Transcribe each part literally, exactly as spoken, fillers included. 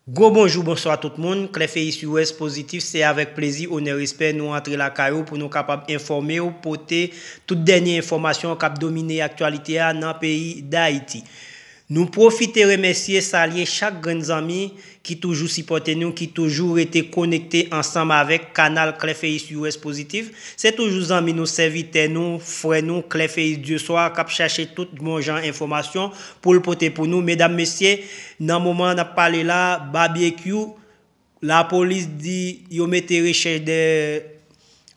Gwo bonjou, bonswa tout moun. Clefeyis U S Pozitif, se avèk plezi, onè, respè nou antre lakay ou pou nou kapab enfòme w, pote tout dènye enfòmasyon k ap domine aktyalite a nan peyi Dayiti. Nou pwofite remèsye, salye chak grenn zanmi ki toujou sipòte nou, ki toujou rete konekte ansanm avèk kanal Clefeyis U S Pozitif. Se toujou zanmi nou, sèvitè nou, frè nou, Clefeyis Dieusoir, k ap chache tout bon jan enfòmasyon pou l pote pou nou. Medam, mesye, nan moman n ap pale la, Babekyou, lapolis di yo mete rechèch dè,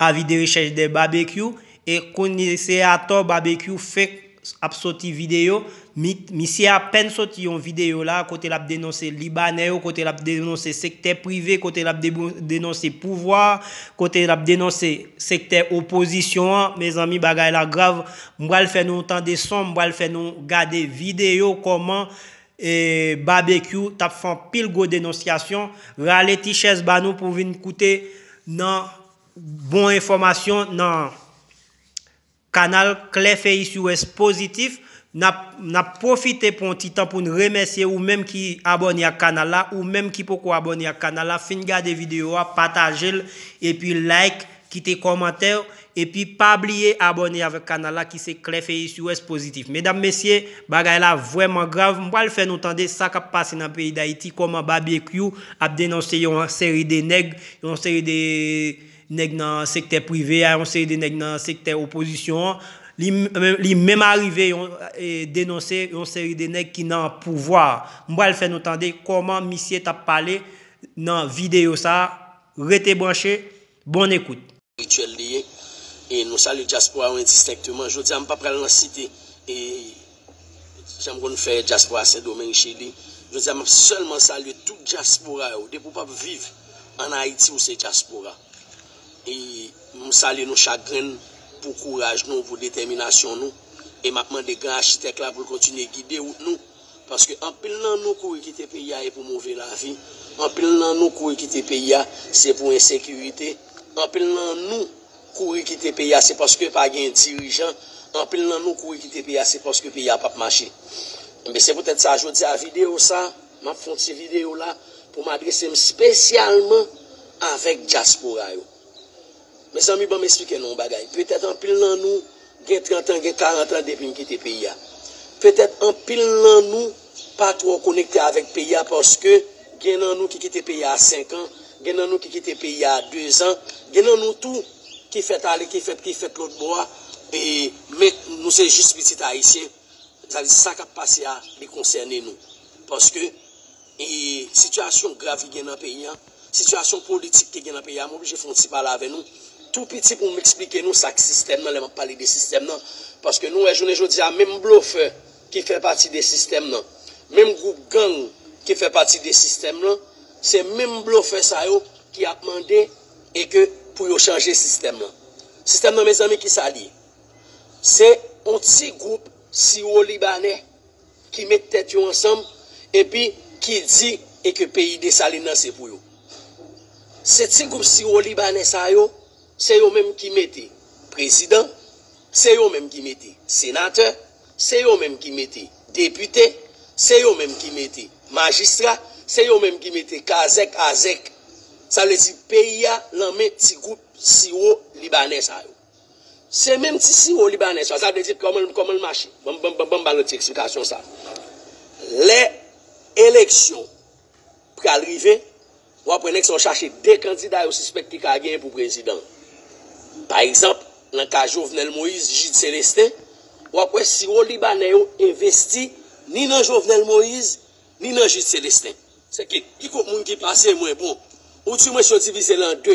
avi de rechèch dè Babekyou, e kounye se atò Babekyou fenk ap soti videyo. Mi-, misye apèn soti yon videyo la, kote l ap denonse Libanè yo, kote l ap denonse sektè prive, kote l ap debo-, denonse pouvwa, kote l ap denonse sektè opozisyon an. Mezanmi, bagay la grav. M pral fè nou tande son, m pral fè nou gade videyo kòman e, Babekyou t ap fè anpil gwo denonsyasyon. Rale ti chèz ba nou pou vin koute nan bon enfòmasyon nan kanal Clefeyis U S Pozitif. N ap, n ap pwofite pran yon ti tan pou n remèsye ou menm ki abòne ak kanal la, ou menm ki poko abòne ak kanal la, fin gade videyo a, pataje l, epi like, kite kòmantè, epi pa bliye abòne avèk kanal la ki se Clefeyis U S Pozitif. Medam, mesye, bagay la vrèman grav. M pral fè nou tande sa k ap pase nan peyi Dayiti, kòman Babekyou ap denonse yon seri de nèg, yon seri de nèg nan sektè prive a, yon seri de nèg nan sektè opozisyon an. Li, li menm arive yon, e, denonse yon seri de nèg ki nan pouvwa a. M pral fè nou tande kòman misye t ap pale nan videyo sa a. Rete branche, bonn ekout. Rityèl li ye. E nou salye dyaspora yo endistenkteman. Jodi a, m pa pral nan site, e, jan m konn fè dyaspora Sendomeng, Chili. Jodi a, m ap sèlman salye tout dyaspora yo. Depi w p ap viv ann Ayiti, ou se dyaspora. E m salye nou chak grenn pou kouraj nou, pou detèminasyon nou. E m ap mande Gran Achitèk la pou l kontinye gide wout nou. Paske anpil nan nou kouri kite peyi a e pou move lavi. Anpil nan nou kouri kite peyi a, se pou ensekirite. Anpil nan nou kouri kite peyi a, se paske pa gen dirijan. Anpil nan nou kouri kite peyi a, se paske peyi a p ap mache. Enben, se poutèt sa, jodi a, videyo sa, m ap fè yon ti videyo la pou m adrese m espesyalman avèk dyaspora yo. Mezanmi, ban m esplike nou yon bagay. Petèt anpil nan nou gen trant an, gen karant an depi n kite peyi a. Petèt anpil nan nou pa twò konekte avèk peyi a paske gen nan nou ki kite peyi a a senk an, gen nan nou ki kite peyi a a de zan, gen nan nou tou ki fèt ale, ki fèt, ki fèt lòt bò a, e, men nou se jis pitit ayisyen. Sa vle di sa k ap pase a, li konsène nou. Paske, e, sitiyasyon grav ki gen nan peyi a, sitiyasyon politik ki gen nan peyi a, m oblije fè yon ti pale avè nou. Tou piti pou m eksplike nou sa k sistèm nan, lè m ap pale de sistèm nan. Paske nou wè jounen jodi a, menm blofè ki fè pati de sistèm nan, menm gwoup gang ki fè pati de sistèm nan, se menm blofè sa yo ki ap mande e ke pou yo chanje sistèm nan. Sistèm nan, mezanmi, ki sa l ye? Se yon ti gwoup siwo libanè ki met tèt yo ansanm epi ki di e ke peyi Desalin nan se pou yo. Se ti gwoup siwo libanè sa yo, se yo menm ki mete prezidan, se yo menm ki mete senatè, se yo menm ki mete depite, se yo menm ki mete majistra, se yo menm ki mete kazèk, azèk. Sa vle di peyi a nan men ti gwoup siwo libanè sa yo. Se menm ti siwo libanè sa, sa vle di kòman, kòman l mache? Ban m, ban m, ban m, ban m ba nou ti eksplikasyon sa. Lè eleksyon pral rive, w ap wè nèg sa yo chache de kandida yo sispèk ki ka genyen pou prezidan. Pa egzanp, nan ka Jovenel Moïse, Jude Célestin, w ap wè siwo libanè yo envesti ni nan Jovenel Moïse, ni nan Jude Célestin. Se ke ki kot moun ki pase mwen bon. Ou di mwen si yo divize l an de.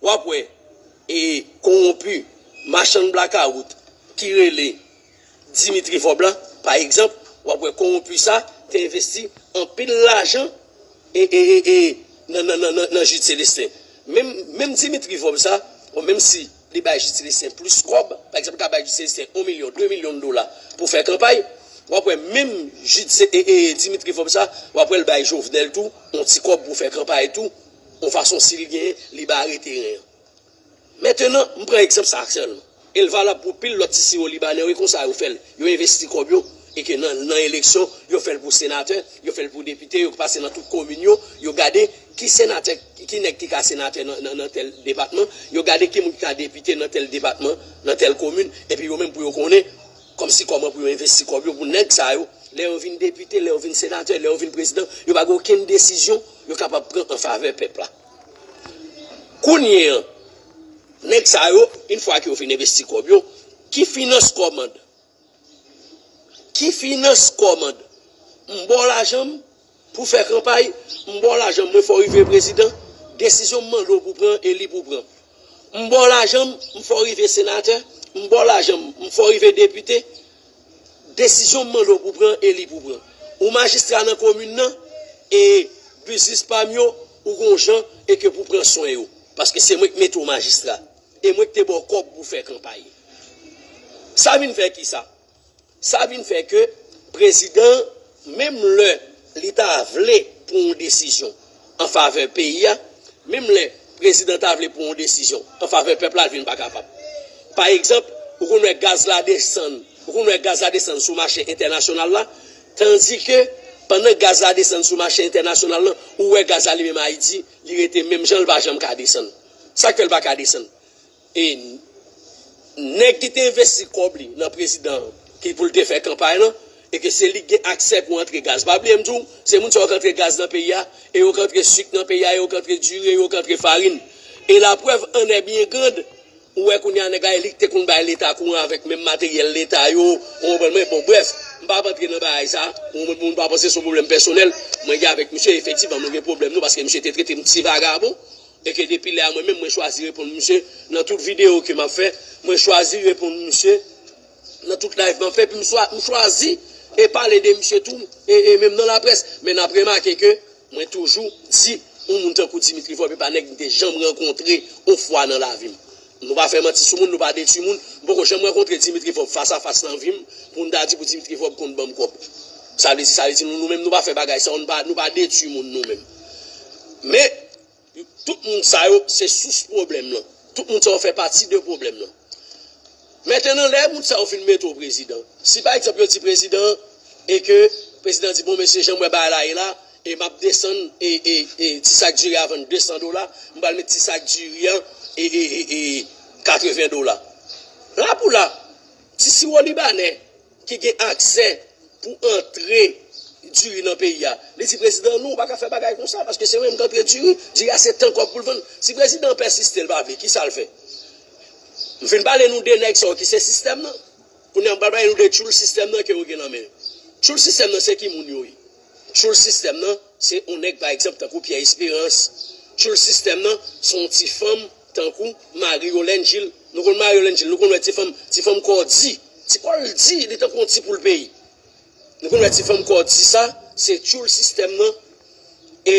W ap wè, e, kowonpi, machann blakawout ki rele Dimitri Vorbe la, pa egzanp, w ap wè kowonpi sa te envesti anpil lajan e, e, e, e, nan, nan, nan, nan, nan Jude Célestin. Menm, menm Dimitri Vorbe sa, bon, menm si li bay Jude Célestin plis kòb, pa egzanp, li ka bay Jude Célestin yon milyon, de milyon dola pou fè kanpay, w ap wè menm Jude Cé-, e, e, Dimitri Vorbe sa, w ap wè l bay Jovenel tou yon ti kòb pou fè kanpay tou, yon fason si l genyen, li bare teren an. Mentenan, m pran egzanp sa sèlman. E l valab pou pil lòt ti siwo libanè yo, e konsa yo fè l. Yo envesti kòb yo, e ke nan, nan eleksyon, Yo fè l pou senatè, yo fè l pou depite, yo pase nan tout komin yo, yo gade ki senatè, ki nèg ki ka senatè nan, nan, nan tèl depatman, yo gade ki moun ki ka depite nan tèl depatman, nan tèl komin, epi yo menm pou yo konnen kòmsi kòman pou yo envesti kòb yo pou nèg sa yo, lè yo vin depite, lè yo vin senatè, lè yo vin prezidan, yo pa gen okenn desizyon yo kapab pran an favè pèp la. Kounye an, nèg sa yo, yon fwa ke yo fin envesti kòb yo, ki finans kòmand? Ki finans kòmand? M ba w lajan m pou fè kanpay, m ba w lajan m, mwen fè w rive prezidan, desizyon m mande w pou pran, e li pou pran. M ba w lajan m, m fè w rive senatè, m ba w lajan m, m fè w rive depite, desizyon m mande w pou pran, e li pou pran. Ou majistra nan komin nan, e biznis pa m yo, ou gon jan, e ke pou pran swen yo. Paske se mwen k mete w majistra. E mwen k te ba w kòb pou fè kanpay. Sa vin fè kisa? Sa vin fè ke prezidan, menm lè li ta vle pran yon desizyon an favè peyi a, menm lè prezidan ta vle pran yon desizyon an favè pèp la, l vin pa kapab. Pa egzanp, ou konn wè gaz la desann, ou konn wè gaz la desann sou mache entènasyonal la, tandike pandan gaz la desann sou mache entènasyonal la, ou wè gaz la li menm Ayiti, li rete menm jan, l pa janm ka desann. Sa k fè l pa ka desann? E nèg ki te envesti kòb li nan prezidan ki pou l te fè kanpay lan, e ke se li k gen aksè pou antre gaz. Pa bliye m di w, se moun sa yo k antre gaz nan peyi a, e yo k antre sik nan peyi a, e yo k antre diri, e yo k antre farin. Et la preuve en est bien grande, ou wè kounye a nèg la, e li k te konn bay leta kouran avèk menm materyèl leta yo, ou konprann mwen? Bon, brèf, m p ap antre nan bagay sa, ou konprann, pou moun pa panse se yon pwoblèm pèsonèl mwen gen avèk misye, efektivman, nou gen pwoblèm nou, paske misye te trete m ti vagabon, e ke depi lè a mwen menm mwen chwazi reponn misye nan tout videyo ke m ap fè, mwen chwazi reponn misye nan tout live m ap fè, epi m chwa- m chwazi e pale de misye tou, e, e menm nan laprès. Men n ap remake ke mwen toujou di yon moun tankou Dimitri Vorbe pa nèg m te janm rankontre yon fwa nan lavi m. Nou pa fè manti sou moun, nou pa detwi moun. M poko janm rankontre Dimitri Vorbe fas a fas nan vi m pou m ta di pou Dimitri Vorbe konn ban m kòb. Sa vle di, sa vle di nou, nou menm nou pa fè bagay sa, nou pa, nou pa detwi moun nou menm. Men, tout moun sa yo se sous pwoblèm lan. Tout moun sa yo fè pati de pwoblèm lan. Mentenan, lè moun sa yo fin mete w prezidan, si pa egzanp yo di prezidan, e ke prezidan di, bon, mesye, jan m wè bagay la ye la, e m ap desann, e, e, e ti sak diri a vann de san dola, m pral met ti sak diri an, e, e, e, e katreven dola. La pou la, ti siwo libanè ki gen aksè pou antre diri nan peyi a. Li di prezidan, non, ou pa ka fè bagay konsa, paske se mwen menm k antre diri, diri a se tan kòb pou l vann. Si prezidan pèsiste, l pa vle, kisa l fè? M fin pale nou de nèg sa yo ki se sistèm nan. Kounye a m pral pale nou de tchoul sistèm nan ke yo gen nan men yo. Tchoul sistèm nan se ki moun yo ye? Tchoul sistèm nan se yon nèg pa egzanp tankou Pierre Espérance. Tchoul sistèm nan se yon ti fanm tankou Marie Yolène Gilles. Nou konn Marie Yolène Gilles, nou konn wè ti fanm, ti fanm kò di. Ti kò l di, li tankou yon ti poul peyi. Nou konn wè ti fanm kò di sa, se tchoul sistèm nan. E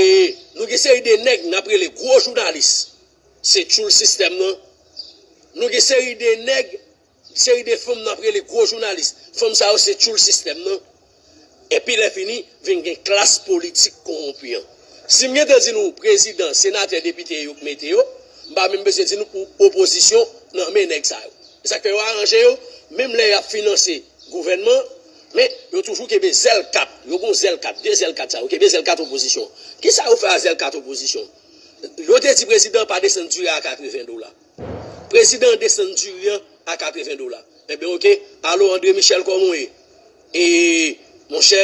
nou gen seri de nèg n ap rele gwo jounalis. Se tchoul sistèm nan. Nou gen seri de nèg, seri de fanm n ap rele gwo jounalis. Fanm sa yo se tchoul sistèm nan. Epi lè fini, vin gen klas politik kowonpi an. Si m gentan di nou prezidan, senatè, depite yo k mete yo, m pa menm bezwen di nou pou opozisyon nonmen nèg sa yo. E sa k fè yo aranje yo, menm lè y ap finanse gouvènman, men yo toujou kenbe zèl kat. Yo gon zèl kat, de zèl kat sa yo, kenbe zèl kat opozisyon. Kisa yo fè a zèl kat opozisyon? Yo te di prezidan pa desann diri a katreven dola. Prezidan desann diri an a katreven dola. Enben, oke, alo André Michel, kòman w ye? E, monchè,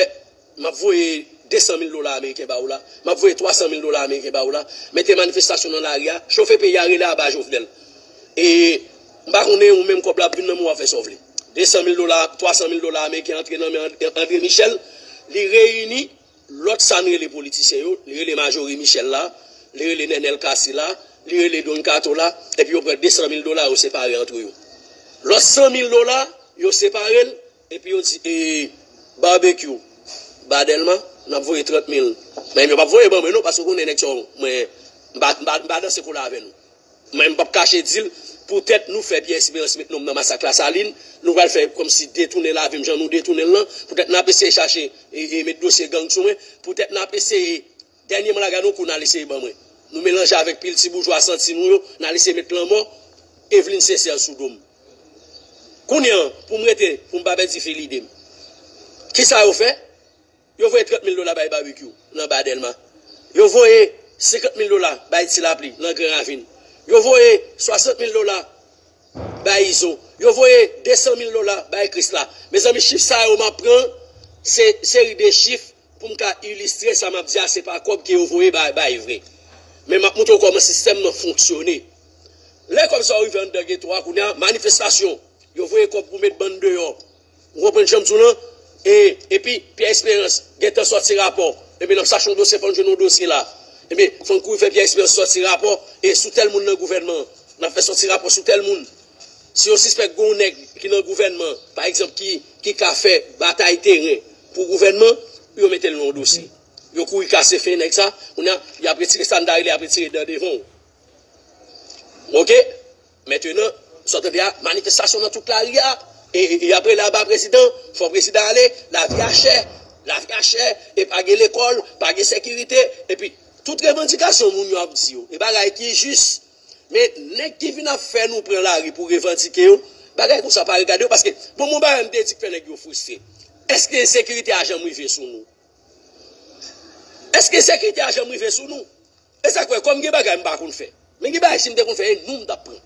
m ap voye de san mil dola ameriken ba ou la. M ap voye twa san mil dola ameriken ba ou la. Mete manifestasyon nan lari a. Chofe peyi a, rele aba Jovenel. E, m pa konnen ou menm kòb la ap vin nan men w, w ap fè sa w vle. De san mil dola, twa san mil dola ameriken antre nan men And- André Michel. Li reyini lòt sa n rele politisyen yo, li rele Majorie Michel la, li rele Nenel Cassy la, li rele Don Kato la, epi yo pran de san mil dola, yo separe antre yo. Lòt san mil dola, yo separe l, epi yo di, e, Barbecue, ba Dèlma, n ap voye trant mil. Men yo p ap voye ban mwen non, paske w konnen nèg sa yo, mwen, m pa, m pa, m pa danse koulè avè nou. Men m p ap kache di l, poutèt nou fè Pierre Espérance met non m nan masak Lasalin, nou pral fè kòmsi detounen lavi m jan nou detounen l lan, poutèt n ap eseye chache e, e met dosye gang sou mwen, poutèt n ap eseye, dènyèman la gade yon kou n al eseye ban mwen. Nou melanje avèk pil ti boujwa santi nou yo, n al eseye met lanmò Eveline Sincère sou do m. Kounye an, pou m rete, pou m pa pèdi fil ide m. Kisa yo fè? Yo voye trant mil dola bay Babekyou nan Ba Dèlma. Yo voye senkant mil dola bay Ti Lapli nan Gran Ravin. Yo voye swasant mil dola bay Izo. Yo voye de san mil dola bay Krisla. Mezanmi, chif sa yo m ap pran, se seri de chif pou m ka ilistre sa m ap di a, se pa kòb ke yo voye bay, bay vre. Men m ap montre w kòman sistèm nan fonksyone. Lè kòb sa yo rive anndan geto a, kounye a, manifestasyon, yo voye kòb pou met bann deyò. Ou konprann jan m di w lan? E, epi, Pyè Esperans gentan sòti rapò. Ebyen, n ap chache yon dosye, fò n jwenn yon dosye la. Ebyen, fò n kouri fè Pyè Esperans sòti rapò, e sou tèl moun nan gouvènman an. N ap fè sòti rapò sou tèl moun. Si yo sispèk gen yon nèg ki nan gouvènman, pa egzanp, ki, ki ka fè batay teren pou gouvènman, yo mete l nan yon dosye. Yo kouri kase fen nèg sa, kounye a, y ap retire sa n ta rele, y ap retire dan devan w. Oke? Mentenan, sa w tande a, manifestasyon nan tout lari a, e, e, e y ap rele aba prezidan, fò prezidan ale, lavi a chè, lavi a chè, e pa gen lekòl, pa gen sekirite, epi tout revandikasyon moun yo ap di yo, e bagay ki jis, men nèg ki vin ap fè nou pran lari pou revandike yo, bagay konsa pa regade yo, paske bon, bon bagay m te di k fè nèg yo fristre. Èske ensekirite a janm rive sou nou? Èske ensekirite a janm rive sou nou? E sa k fè, kòm gen bagay m pa konn fè. Men gen bagay si m te konn fè, e nou m t ap pran.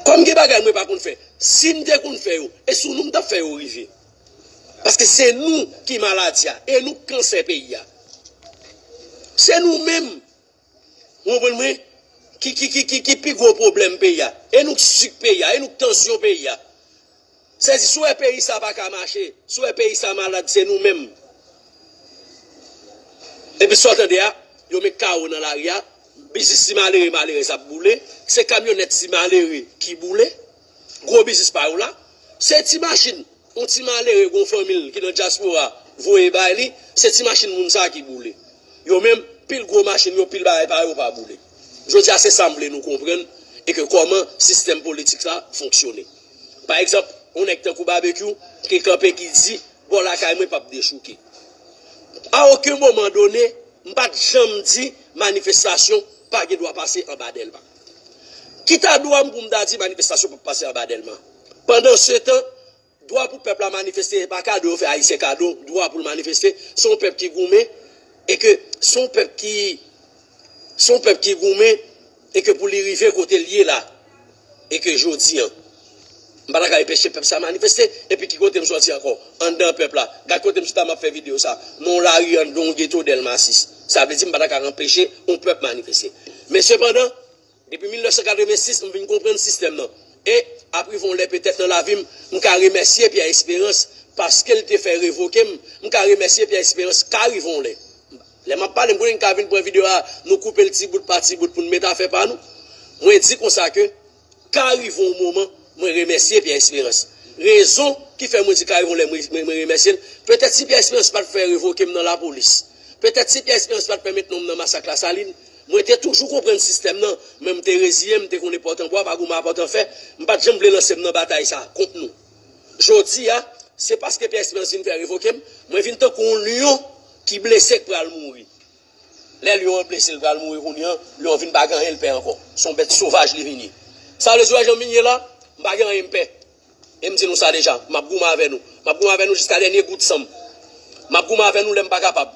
Kòm gen bagay mwen pa konn fè, si m te konn fè yo, e sou nou m t ap fè yo rive. Paske se nou ki maladi a, e nou k kansè peyi a. Se nou menm, ou konprann mwen, ki, ki, ki, ki, ki pi gwo pwoblèm peyi a. E nou k sik peyi a, e nou k tansyon peyi a. Sèdi, si w wè peyi sa pa ka mache, si w wè peyi sa malad, se nou menm. Epi sa w tande a, yo met kawo nan lari a, biznis ti malere malerèz ap boule, se kamyonèt ti malere ki boule, gwo biznis pa yo la, se ti machin, yon ti malere, gon fanmi l ki nan dyaspora, voye bay li, se ti machin moun sa ki boule. Yo menm, pil gwo machin yo, pil bagay pa yo pa boule. Jodi a, se sa m vle nou konprann, e ke kòman sistèm politik sa fonksyone. Pa egzanp, yon nèg tankou Babekyou ki kanpe ki di, bò lakay mwen p ap dechouke. A okenn moman done, m pa t janm di manifestasyon pa gen dwa pase anba Dèlma. Ki ta dwa m pou m ta di manifestasyon p ap pase anba Dèlma? Pandansetan, dwa pou pèp la manifeste, se pa kado yo fè Ayisyen kado, dwa pou l manifeste, se yon pèp ki goumen, e ke se yon pèp ki, se yon pèp ki goumen, e ke pou li rive kote l ye la, e ke jodi an, m pa ta ka anpeche pèp sa manifeste, epi ki kote m sòti ankò? Anndan pèp la. Gad kote m chita, m ap fè videyo sa. Nan yon lari, anndan yon geto Dèlma sis. Sa vle di m pa ta ka anpeche yon pèp manifeste. Men sepandan, depi mil nèf san katrevensis, m vin konprann sistèm nan. E, ap rive yon lè petèt nan lavi m, m ka remèsye Pyè Esperans paske l te fè revoke m. M ka remèsye Pyè Esperans ka rive yon lè. Lè m ap pale, m konnen n ka vin pran videyo a, nou koupe l ti bout pa ti bout pou n met afè pa nou. Mwen di konsa ke ka rive yon moman, mwen remèsye Pyè Esperans. Rezon ki fè mwen di ka rive yon lè mwen, mwen, mwen remèsye l, petèt si Pyè Esperans pa t fè revoke m nan lapolis, petèt si Pyè Esperans pa t fè met non m nan masak Lasalin, mwen te toujou konprann sistèm nan, men m te reziye m, m te konnen Pòtanbwa pa goumen a Pòtanfè, m pa t janm vle lanse m nan batay sa a kont nou. Jodi a, se paske Pyè Esperans vin fè revoke m, mwen vin tankou yon lyon ki blese k pral mouri. Lè lyon an blese, l pral mouri kounye a, lyon an vin pa gen anyen l pè ankò. Se yon bèt sovaj li vin ye. Sa vle di, w wè jan m vin ye la, m pa gen anyen m pè. E m di nou sa deja, m ap goumen avè nou. M ap goumen avè nou jiska dènye gout san m. M ap goumen avè nou lè m pa kapab.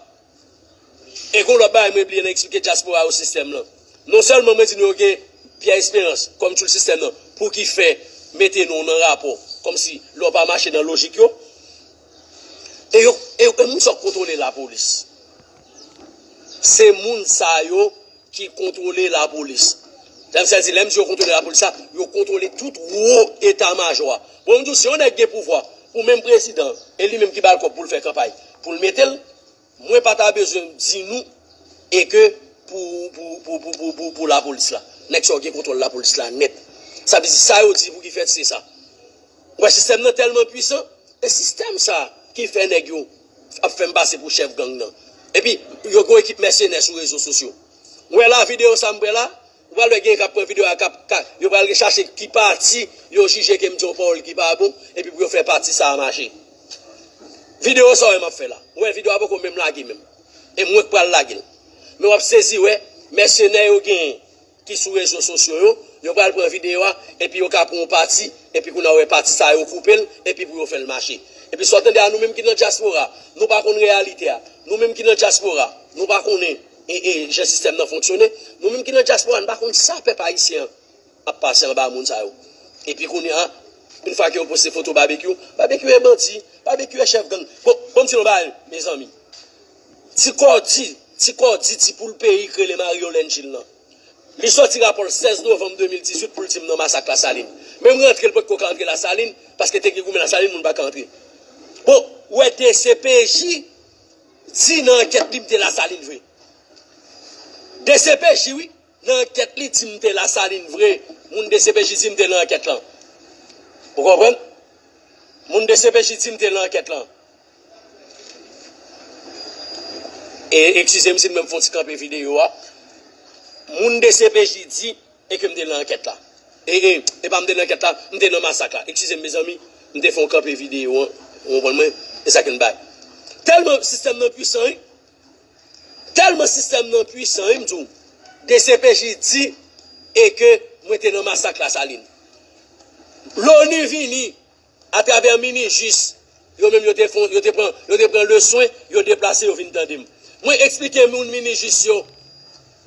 E gon lòt bagay mwen bliye nan eksplike dyaspora yo sistèm nan. Non sèlman mwen di nou yo gen Pyè Esperans kòm tchoul sistèm nan, pou ki fè mete nou nan rapò, kòmsi lè w pa mache nan lojik yo. E yo, e, e moun sa yo k kontwole lapolis. Se moun sa yo ki kontwole lapolis. Sa vle di, lè m di yo kontwole lapolis la, yo kontwole tout wo eta majò a. Bon, m di w, si yon nèg gen pouvwa, ou menm prezidan, e li menm ki ba l kòb pou l fè kanpay, pou l mete l, mwen pa ta bezwen di nou, e ke pou, pou, pou lapolis la. Nèg sa yo gen kontwòl lapolis la nèt. Sa vle di, sa yo di pou ki fèt, se sa. Ou wè, sistèm nan tèlman pwisan, e sistèm sa ki fè nèg yo ap fè m pase pou chèf gang nan. Epi, yo gon ekip mèsenè sou rezo sosyo. Ou wè la, videyo sa m pran la, ou pral wè gen k ap pran videyo a, k ap, ka, yo pral rechache ki pati yo jije ke m di yon pawòl ki pa bon, epi pou yo fè pati sa a mache. Videyo sa w wè m ap fè la. Ou wè, videyo a poko menm lage menm. E mwen k pral lage l. Men w ap sezi wè, mèsenè yo genyen ki sou rezo sosyo yo, Yo pral pran videyo a, epi yo ka pran yon pati, epi kounye a w wè pati sa yo koupe l, epi pou yo fè l mache. Epi sa w tande a, nou menm ki nan dyaspora, nou pa konn reyalite a. Nou menm ki nan dyaspora, nou pa konnen e, e, jan sistèm nan fonksyone. Nou menm ki nan dyaspora, nou pa konn sa pèp ayisyen an ap pase anba moun sa yo. Epi kounye a, yon fwa ke yo poste foto Babekyou, Babekyou e bandi, Babekyou e chèf gang. Bon, ban m di nou bagay, mezanmi. Ti kòdi, ti kòdi, ti poul peyi k rele Mario Lengil lan. Li sòti rapò l sèz novanm de mil dizuit pou l di m nan masak Lasalin. Men m rantre, l potko ka antre Lasalin, paske te gen goumen Lasalin, moun pa ka antre. Bon, ou wè D C P J di nan ankèt li m te Lasalin vre. D C P J, wi, nan ankèt li di m te Lasalin vre. Moun D C P J di m te nan ankèt lan. Ou konprann? Moun D C P J di m te nan ankèt lan. E, eskize m si m menm fè yon ti kanpe videyo a. Moun D C P J di e ke m te nan ankèt la. E, e, e pa m te nan ankèt la, m te nan masak la. Eskize m, mezanmi, m te fè yon kanpe videyo an. Ou konprann mwen? E sa ke m bay. Tèlman sistèm nan pwisan, wi. Tèlman sistèm nan pwisan, wi, m di w. D C P J di e ke mwen te nan masak Lasalin. Loni vini, atravè Minijis, yo menm yo te fon, yo te pran, yo te pran leswen, yo deplase, yo vin tande m. Mwen eksplike moun Minijis yo,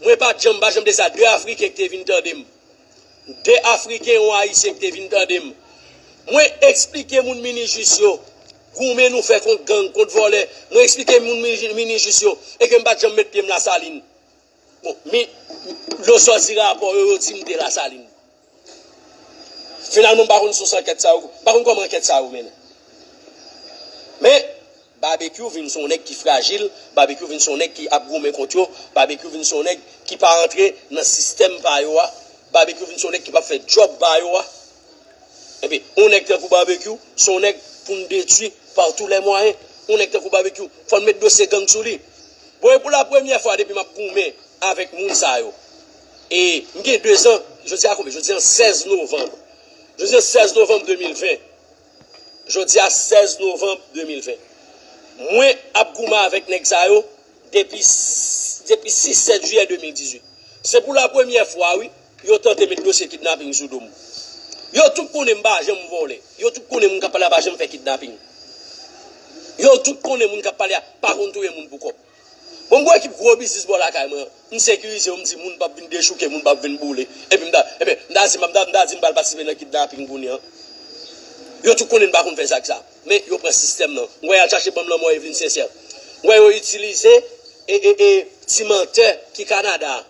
mwen pa t janm, pa janm de sa, de Afriken ki te vin tande m. De Afriken, yon Ayisyen ki te vin tande m. Mwen eksplike moun Minijis yo, goumen nou fè kont gang, kont vòlè. Mwen eksplike moun Mini-, Minijis yo, e ke m pa t janm met pye m Lasalin. Bon, mi, yo sòti rapò yo, yo di m te Lasalin. Finalman, m pa konn sous ankèt sa yo, m pa konn kòman ankèt sa yo mennen. Men, Babekyou vin se yon nèg ki frajil, Babekyou vin se yon nèg ki ap goumen kont yo, Babekyou vin se yon nèg ki pa rantre nan sistèm pa yo a, Babekyou vin se yon nèg ki p ap fè djòb pa yo a. Epi, yon nèg tankou Babekyou, se yon nèg pou n detwi pa tou lè mwayen. Yon nèg tankou Babekyou, fò n met dosye gang sou li. Bon, e pou la premyè fwa depi m ap goumen avèk moun sa yo. E m gen de zan, jodi a konbyen? Jodi a sèz novanm. Jodi a sèz novanm de mil ven. Jodi a sèz novanm de mil ven. Mwen ap goumen avèk nèg sa yo depi, depi sis sèt jiyè de mil dizuit. Se pou la premyè fwa, wi, yo tante met dosye kidnaping sou do m. Yo tout konnen m pa janm vòlè. Yo tout konnen moun k ap pale a pa janm fè kidnaping. Yo tout konnen moun k ap pale a pa konn touye moun pou kòb. Bon, m gon ekip gwo biznis bò lakay mwen. M sekirize yo, m di moun p ap vin dechouke, moun p ap vin boule. Epi m ta, ebyen, m ta di, m ta, m ta di m pral patisipe nan kidnaping kounye a. Yo tout konnen m pa konn fè zak sa. Men yo pran sistèm nan. M wè y al chache ban m lanmò Evelyn Sincère. M wè yo itilize e, e, e, ti mantè ki Kanada a.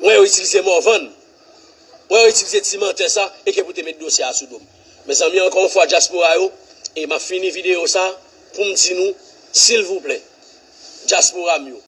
M wè yo itilize Morvan. M wè yo itilize ti mantè sa e ke pou te met dosye a sou do m. Mezanmi, ankò yon fwa, dyaspora yo, e m ap fini videyo sa pou m di nou, silvouplè, dyaspora m yo,